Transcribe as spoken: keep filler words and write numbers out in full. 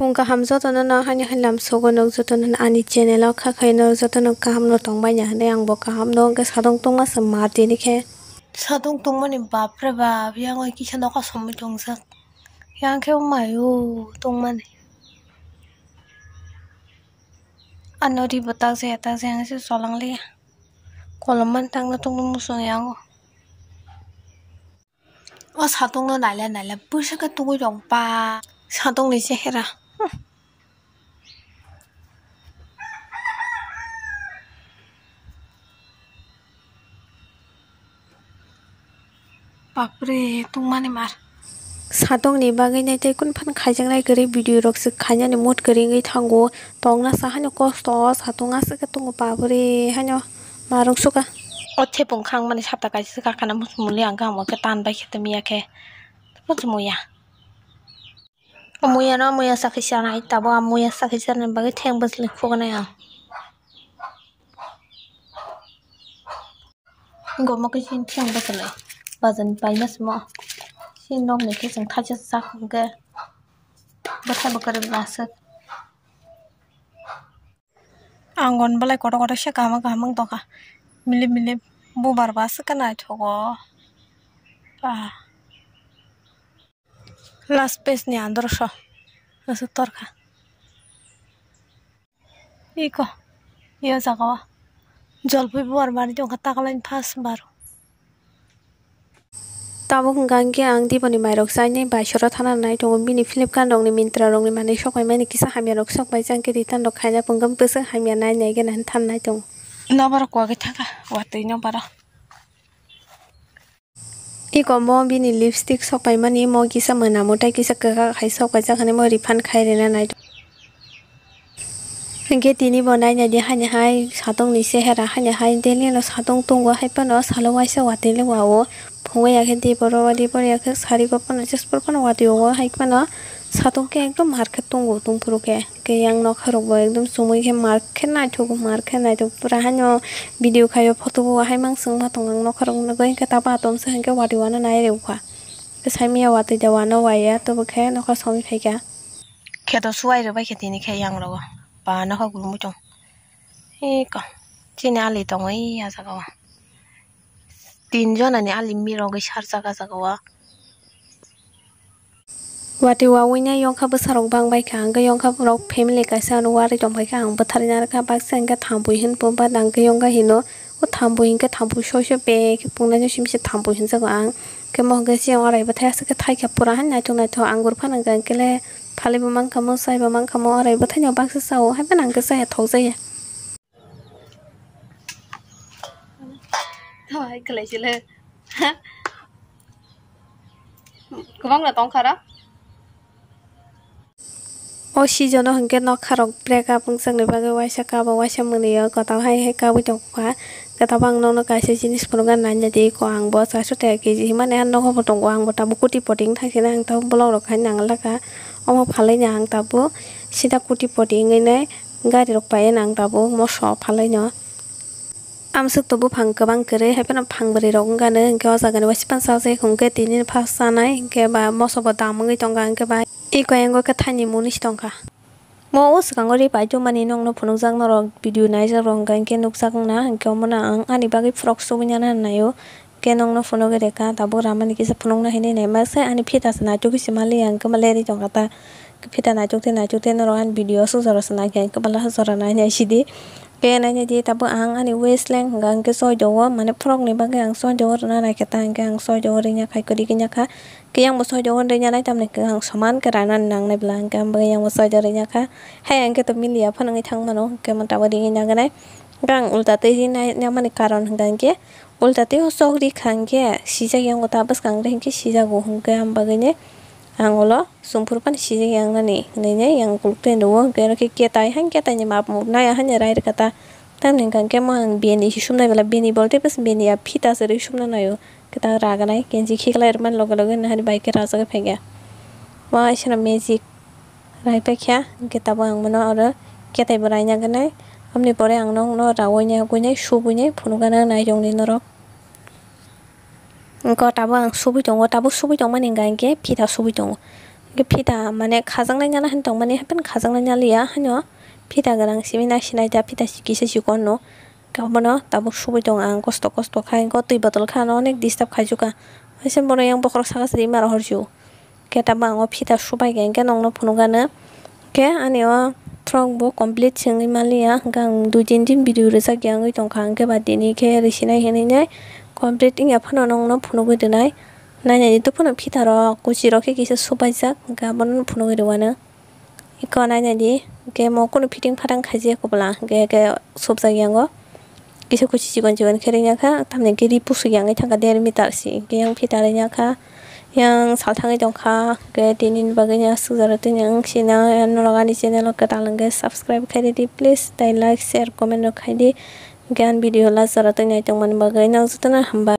Kung kaham jotono no haino hai lam sogo, nok jotono ani channel o kha khaino jotono kaham no tongbai ya hinui ang bo kaham no hwnkhe sadong tongma se ma tini khe. Sadong tongmani bapre bap, yang oi kisa nokha somoi tongjak. Yang khe mayo tongmani. Ano ri bo tak jaya tak jaya se cholang liya. Kolom man tangna tongma muchung yango. O satung no naile naile bwswk khe tugui rok ba satung ni chehera. Hmm. Bapre tungmani mar. Satung ni bagwi nai tei kun phan khaijaknai kwrwi video rok se khainani mood kwrwi wngwi thango. Tongna sa haino kosto o satung aswk khe tungo bapre haino. Marung suka. O thepung khang mani sapta kaisa se kakana muchung muli ang khe amo khe tan bai khe tumi ya khe. Muchung muya. O muya no muya sakhi sanai tabo a muya sakhi sanai bagwi theng bwsli khugnai ang. Gomo khe chini theng bwsli bazani paina simo. Chini nok ni khe chwng thaisa sak hwnkhe bwthai bwkari aswk. Ang gon belai kotor kotor se kaham kaham wng tongkha. Milip milip bubar ba aswk khe naithogo. Ah. Last page ni andro so aswk torkha. Iko, yo jaga o jolpui bubar bari tongkha taklaini first bar. Tabuk hwnkha hwnkhe ang Diboni mairok chainai baisoro thana nai tongo. Bini Flipkart rokni, Myntra rokni manwi sokpaimani kisa hamya rok sokpaijak hwnkhe return rok khaina pungkam bwswk hamya nai nai gana hwn than nai tongo. Nobar kwagwi thangkha watwi nobaro. Iko mo bini lipstick sokpaimani mo kisa mwnamo tei kisa kwkak hai sokpaijak hwnwi mo refund khai rina nai tongo. Hwnkhe tini bo naina di haini hai satung ni chehera haini hai daily no satung tongo hai phano salo waisa watwi le wa o phungo ya khe debor o debor ya khe sari go phano jesper phano watwi o hai phano satung khe ekdom mar khe tongo tongphuru khe khe yang nokha rok bo ekdom chumui khe mar khe naithok mar khe naithok pura haino video khaio photo bo hai mang chwng ma tongo ang nokha rok nugui hwnkhe tabo atom se hwnkhe watwi wano nai rw kha khe saimanya watwi da wano waya tobo khe nokha somwi phaikha. Kheto suwai rwbai khe tini khe yang rogo ba nokha gurumui tong. Eko chini ali tongo e ah jaga o. Tin jonani ali mirogwi sarjak ah jaga o. Watwi wawina yongkha bwsarok bangbai kha hwnkhe yongkha borok family kaisa ano warwi tongbai kha ang bwtharwi narwkha baksa hwnkhe thambwi hwnpho but ang khe yongkha hino o thambwi hwnkhe thambwi soi soi pek khe pungnaino simi se thambwi hwnjago ang. Khe mo hwnkhe chiyang orai bwthai aswk khe thaikha pura hai naithok naithok angur phano hwnkha hwnkhe le phalwi bo mankha mo chai bo mankha mo orai bwthaino baksa chao hai phano hwnkhe chaya thok jaya. Hai kwlai sile. Kwbang no tong kha ra. O season o hwnkhe nokha rok break up wngjakni bagwi waisa kabo waisa mwnwi o kwtal hai hai kabui tongkha. Kwtal ang nokno kaisa jinis phunukna nanya di ko ang bo chaso taka keji himani ang nogo bo tongo ang bo tabuk koti poti wngthang sini ang tabuk vlog rok khai nang laka omo phalaini ang tabuk sida koti poti wngwi nai gari rok paiya nang tabuk moso phalaino. Amswk to buphang kwbang kwrwi, hai phano phang bwrwi rok wngkha nw, hwnkhe o jaga ni waisa phano chajak, hwnkhe tini phano chanai, hwnkhe ba moso bo dam wngwi tongkha, hwnkhe ba eko yango khe thaini mwnwi se tongkha. Mo o swkango ri paithumani nokno phunukjak norok video naijak rok hwnkha, hwnkhe nukjak wngna, hwnkhe omono ang ani bagwi frok subui nana hinwi naio, hwnkhe nokno phunugwi rwkha, tabuk ramani kisa phunukna hinwi naima se ani phita se naitukgwi se maliya, hwnkhe ma lerwi tongkha ta, phita naitukte naitukte norok ani video o sujaro se naikha, hwnkhe bwla sujaro nainai sidi. Khe nainai di tabuk ang ani waist length hwnkha hwnkhe soido o, mane frok ni bagwi ang soido o rwna naikha ta, hwnkhe ang soido o rwya khai kwrwi khe yakha. Khe yang bo soido o rwya nai tamni hwnkhe ang soman khe rana nangnai bwla, hwnkhe ang bo yang bo soido rwya kha. Hai hwnkhe to miliya phano wngwi thang mano, hwnkhe mota bo ringwi nagnai. Hwnkhe ang ulta twi rinai namani karon hwnkha hwnkhe ulta twi o chok ri kha hwnkhe sijak yango ta bwskang ri hwnkhe sijago, hwnkhe ang bagwi ni ang ulo. Sumphur phano sijak yang nani hinwi yang kuluk twi rwo, hwnkhe oro khe ketai, hai ketai ni map muk naya, hai rai rwkha ta. Tamni hwnkha hwnkhe mo ang bini se sumnai bwla, bini bolte bwswk bini ya phita se rwi sumna naio. Kwtal ragnai, kenji khiklai rwmani loge loge nahani bai khe rajagwi phaikha. Waisa no magic rai paikha, hwnkhe tabuk ang bono oro ketai bo raina gwnai. Aboni pore ang nokno raui nai, gui nai, subui nai, phunukgana naitongdi norok. Hwnkhe tabuk ang subui tongo, tabuk subui tongmani hwnkha hwnkhe phita subui tongo. Hwnkhe phita mane khajaknai nana hinwi tongmani, hapheno khajaknai naliya hino. Phita gwnang simi nai sinai da, phita si kisa chikon no. Hwnkhe obono tabuk subui tongo ang kosto kosto khai, hwnkhe twi bottle khe ano onek disturb khaijuka. Haise borok yang bokhorok saka se ri mara horju. Hwnkhe tabuk ang o phita subai khe hwnkhe nongno phunukgano. Hwnkhe ani o frock bo complete se wngwi manliya, hwnkhe ang dui tin din video rwjakya wngwi tongkha, hwnkhe ba tini khe risinai hinwi nai complete wngya phano nongno phunugwi rwnai. Nainani tubufano phita rok kuchi rok khe kisa subaijak, hwnkhe abono phunugwi rwano. Eko nainani, hwnkhe mo kunu fitting fatang khaijak kubula, hwnkhe, hwnkhe subjak yango. Kisa kuchi chikon chikon khe ringya kha, tamni hwnkhe ri pusuk yangwi thangkha der meter si, hwnkhe yang phita ringya kha, yang sal thangwi tongkha, hwnkhe tini bagwi aswk jora tini wng sina, norok ani channel o kwtal hwnkhe subscribe khairidi please, tei like, share, comment rok khaidi, hwnkhe ani video last jora twi naitongmani bagwi nang jotono hambai.